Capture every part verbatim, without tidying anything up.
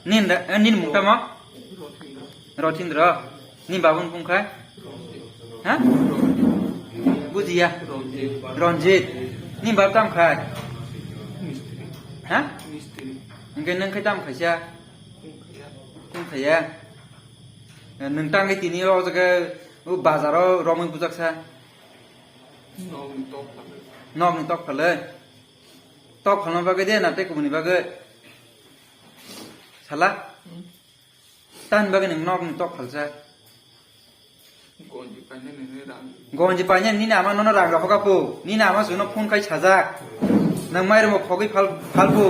Nin da, eh, nin mung tamo? Rotindro. Nin babun kung khai? Ha? Bujiya. Ronjit. Nin bab tam khai? Ha? Hingke nang khai tam khaisa? Kung khaya. Nang tang ke tini o jaga o bazar o romwi bujak sa. Nokni tok phalwi. Tok phalma bagwi de na tei kubuni bagwi? Sala? Hmm. Tan bagwi nang nokni tok phalsa? Gonji painani rang. Gonji painani nini ama nono rang rok hoka po. Nini ama suno phone khai sajak. Nang mairum khogwi phal, phal po.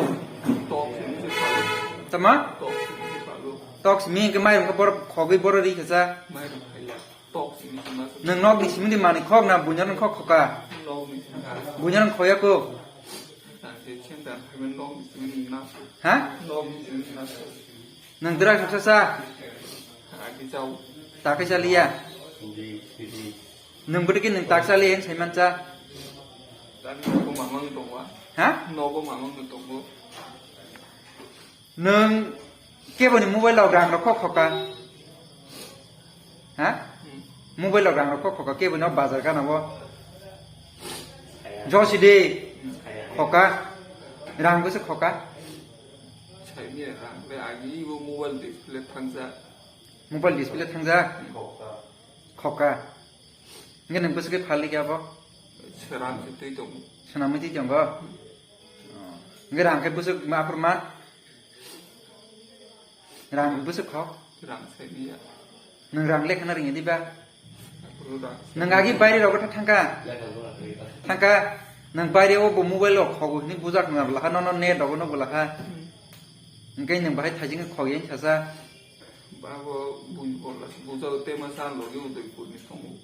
Tok simi se phalo. Tama? Tok simi se phalo. Tok simi ke mairum ke bor khogwi bor ri khacha. Mairum khaiya. Tok simi se ma. Nang nokni simi di mani khok na bunyar khok khoka. Nokni simi. Bunyar khoya ko. Nang se chen dan khamen nokni simi na. Ha? Nokni simi na. Nwng drak saksa sa? Agi chao. Takai cha liya. Nwng bwtwi khe nwng tak cha liya hin saiman cha. Tani nogo mamang tongo. Ha? Nogo mamang tongo. Nwng keboni mobile rok rang rok kok khoka? Ha? Hmm. Mobile rok rang rok kok khoka keboni o bazar gana bo? Josi de. Hmm. Khoka. Rang bwswk khoka? Saimya rang le agi bo mobile display thangja. Mobile display thangja? Khoka. Khoka. Hingke nwng bwswk khe phalwi khe abo? Swnam se twi tongo. Swnamwi twi tongo? Oh. Hingke rang khe bwswk ma aphuru ma? Rang bwswk khok? Rang saimya. Nwng rang lekhana ringya diba? Aphuru rang. Nwng agi baire rogo tha thangka? Thangka. Nwng baire o bo mobile rok khogo hini bujak nang bwlakha, nono net rogo no bwlakha. Hmm. Hingke nwng bahai thaijing khok yang sasa. Babo buj bola, buja tei masa logi Udaipur ni tongo.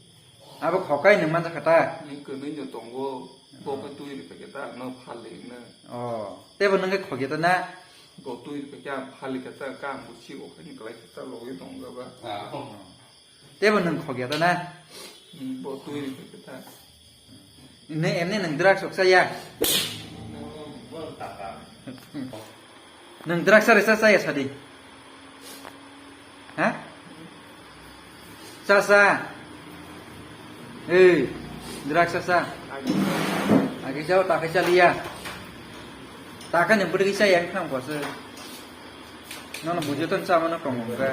Abo khokai nwng manjakha ta? Nwng kwnwi no tongo, bo khe twi rwkha khe ta, no phal le hwnwi. Oh, tebo nwng khe khokya ta na? Bo twi rwkha khe ang phal le kha ta, kang bo si bo khe ni klai kha ta, logi tongo ba. Ah. Tebo nwng khokya ta na? Hmm, bo twi rwkha khe ta. Nwng emni nwng drugs rok chaya? Nwng drugs chari cha chaya sadi? Ha? Cha cha. Ei, drugs cha cha. Agi chao, ta khe cha liya. Ta khe nwng bwtwi khe chaya wng thang bo se. Nono bujo ton cha mano tong wng khe.